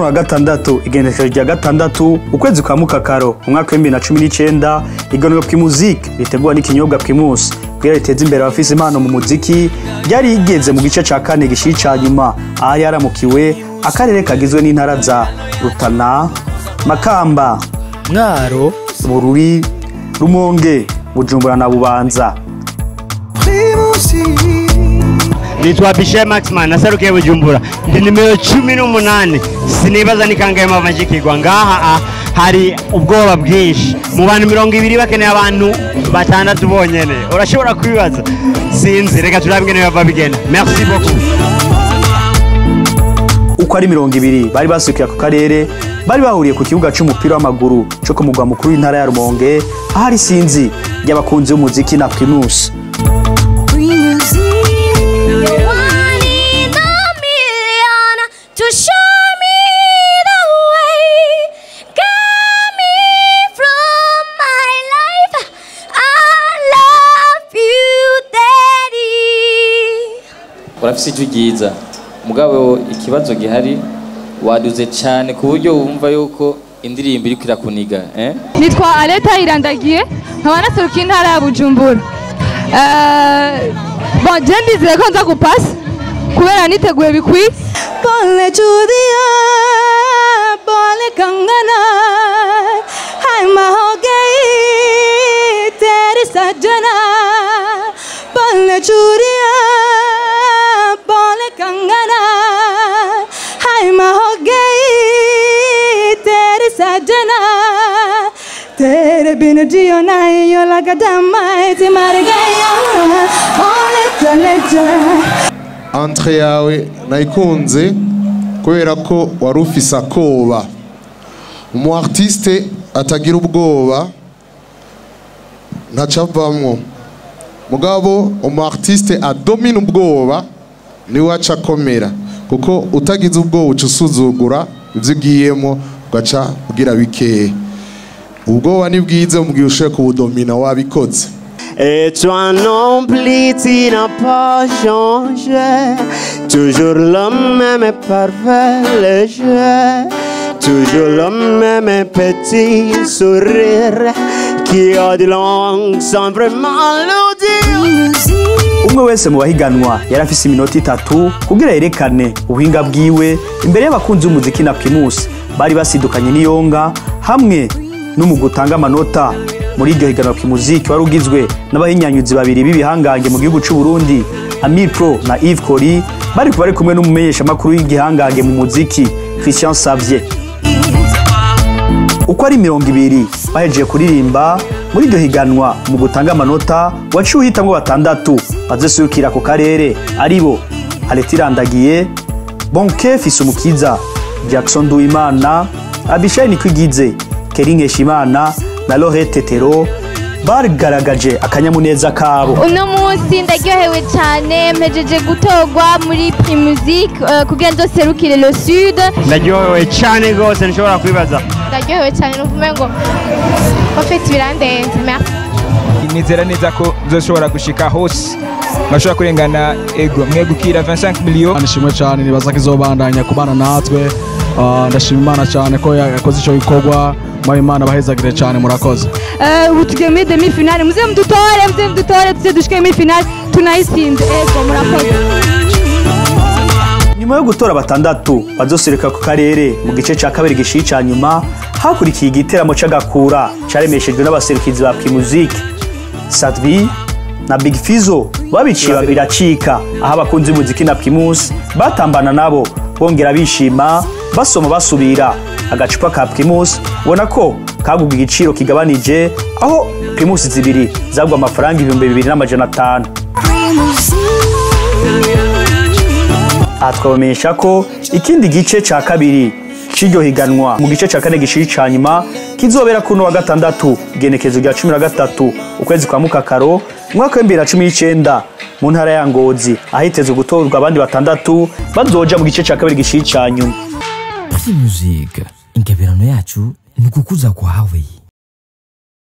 Kuri wa gatandatu, igenekerezo rya 6 ukwezi kwa Mukakaro umwaka wa 2019, iganiro Primusic ritegurwa n'ikinyobwa Primus kugira riteze imbere abafise impano mu muziki ryari rigeze mu gice ca kane gishiri ca nyuma, ahari yaramukiwe akarere kagizwe n'intara za Rutana, Makamba, Mwaro, Bururi, Rumonge, Bujumbura na Bubanza. Nitwa Bishe Maxman, naserukiye Bujumbura, ndi nimero 18. Sinibaza ni kangahe mavajikirwa ngaha. Hari ubwoba bwinshi mu bantu 20, bakeneye abantu 6 bonyene. Urashobora kwibaza, sinzi, reka turabe ingene bava bigenda. Merci beaucoup. Uko ari 20 bari basukiye ku karere, bari bahuriye ku kibuga c'umupira w'amaguru co ku mugwa mukuru w'intara ya Rumonge, ahari sinzi y'abakunzi b'umuziki na Primus. Urafise ijwi ryiza, mugabo ikibazo gihari waduze cyane ku buryo wumva yuko indirimbo iri kwirakuniga. Nitwa Aleta Irandagiye, nkaba naserukiye intara ya Bujumbura. Bon, je ndizeye ko nza gupasa kubera niteguye bikwiye. Pole chudiya, pole kangana, hai mahogei tere sajana. Pole chudiya, pole kangana, hai mahogei tere sajana. Tere bin jiyo na yo lagada mai te mar gaya. Pole chale chale. Entre yawe nayikunze kubera ko wari ufise akoba. Umu artiste atagira ubwoba ntacavamwo, mugabo umu artiste adomina ubwoba niwe aca akomera, kuko utagize ubwoba uca usuzugura ivyo ugiyemo ugaca ugira bikeya. Ubwoba ni bwiza mu gihe ushoboye kubudomina wabikoze. Et toi non plus tu n'as pas changé, toujours le même parfait léger, toujours le même petit sourire qui a de langue sans vraiment le dire. Umwe wese mu bahiganwa yarafise iminota 3 kugira yerekane ubuhinga bwiwe imbere y'abakunzi b'umuziki na Primus bari basidukanye n'iyonga hamwe n'umugwi utanga amanota. Muri iryo higanwa Primusic wari ugizwe n'abahinyanyuzi babiri b'ibihangange mu gihugu c'u Burundi, Amir Pro na Yves Kori, bari kumwe n'umumenyesha makuru y'igihangange mu muziki Christian Xavier. Uko ari 20 bahejeje kuririmba muri iryo higanwa, mu gutanga amanota waciye uhitamwo 6 bazesukira ku karere, aribo Aleti Irandagiye, Bonke Fisumukiza, Jackson Duimana, Abishai Nikwigize, Keri Nkeshimana na Lorette Tetero. Bagaragaje akanyamuneza kabo. Uno munsi ndaryohewe cyane, mpejeje gutorwa muri Primusic kugira nzoserukire le Sud. Ndaryohewe cyane rwose, nshobora kwibaza. Ndaryohewe cyane nukuvuga ngo en fait birandenze. Merci. Nizera neza ko nzoshobora gushika hose, bashobora kurengana ego mwegukira 25 millions. Nishimwe cyane, nibaza ko izobandanya kubana natwe. Ndashima Imana cyane ko yakoze ico gikorwa. Imana bahezagire cyane, murakoze. Ubu tugiye muri demi finale, muze mudutore, muze mudutore tuze dushike muri finale tunayitsinde. Ego murakoze. Nyuma yo gutora 6 bazosereka ku karere mu gice ca kabiri gishiri ca nyuma, hakurikiye igiteramo c'agakura caremeshejwe n'abaserukizi ba Primusic, Sadbi na Big Fizzo. Babiciye biracika, aho abakunzi b'umuziki na Primus batambana nabo bongera bishima, basoma basubira agacupa ka Primus, ubona ko kagugwa igiciro kigabanije, aho Primus 2 zagwa amafaranga 2500. Aha twabamenyesha ko ikindi gice ca kabiri c'iryo higanwa mu gice ca kane gishiri ca nyuma kizobera kuno wa gatandatu, igenekerezo rya 13 ukwezi kwa Mukakaro umwaka wa 2019 mu ntara ya Ngozi, ahitezwe gutorwa abandi 6 bazoja mu gice ca kabiri gishiri ca nyuma. Primusic, ingabirano yacu ni ukukuza kwawe.